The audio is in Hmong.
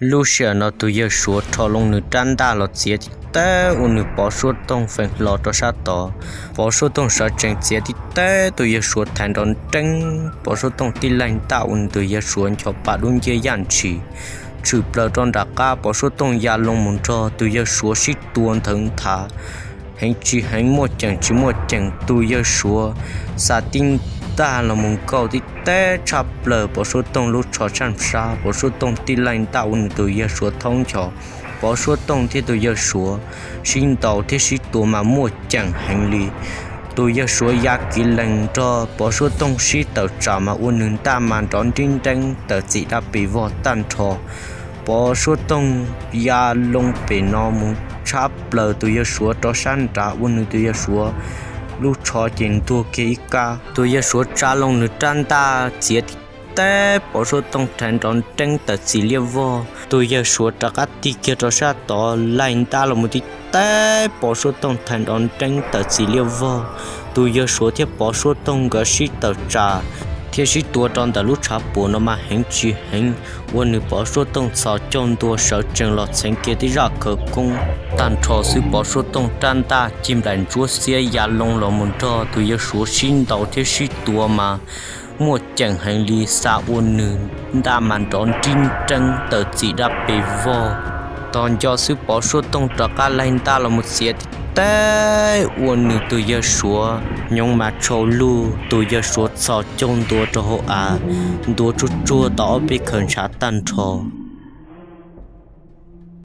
Lub sij hawm no tus yawg Suav rho loo nws rab ntaj los txiav tib teb ua nws Pov Suab Tooj feem hlo rau sab tod. Pov Suab Tooj sawv tsees txiav tib teb, tus yawg Suav thaiv nrov nreeb, Pov Suab Tooj tib laig ntaj ua nws tus yawg Suav ncho pa dub nciab yaj ntshis tshwm plaws rau nram qab. Pov Suab Tooj ya loo mus nrog tus yawg Suav sib tua nthawv nthav heev tsis heev, muaj ceem tsis muaj ceem. Tus yawg Suav xa tib ntaj los mus nkaug tib teb tshaj plaws Pov Suab Tooj lub tsho tshaj sab. Pov Suab Tooj tib laig ntaj ua nws tus yawg Suav thoob ncho. Pov Suab Tooj thiab tus yawg Suav sib ntaus thiab sib tua mas muaj ceem heev li. Tus yawg Suav ya kiv lees nrog Pov Suab Tooj sib tawm tsam mas ua nws ntaj mas nrov nrib nreeb tawm txim dab pes vog tag nrho. Pov Suab Tooj ya loo pem no mus tshab plaws tus yawg Suav rau sab nrad ua nws tus yawg Suav lub tsho ces ntuag kiag ib kab. Tus yawg Suav tsa loo nws rab ntaj txiav tib teb, Pov Suab Tooj rhais nrov nreeb tawm txim liab vog. Tus yawg Suav rov qab tig kiag rau sab tod laig ntaj los mus tib teb, Pov Suab Tooj rhais nrov nreeb tawm txim liab vog. Tus yawg Suav thiab Pov Suab Tooj nkawd sib tawm tsam thiab sib tua rau ntawm lub tshav puam no mas heev tsis heev, ua nws Pov Suab Tooj txhos caug ntua sawv tsees los txheev kiag tib zaj khawv koob. Tag nrho xwb Pov Suab Tooj rab ntaj cig nplaim ntsuab xiab ya loo los mus nrog tus yawg Suav sib ntaus thiab sib tua mas muaj ceem heev li, xa ua nws ntaj mas nrov nrib nreeb tawm txim dab pes vog. Tos nco xwb Pov Suab Tooj rov qab laig ntaj los mus txiav tib teb ua nws tus yawg Suav hnyoob mas tshau lug, tus yawg Suav txhos caug ntua rau hauv av, ntua tsuag tsuag tau ob peb khaws ntshav tag nrho.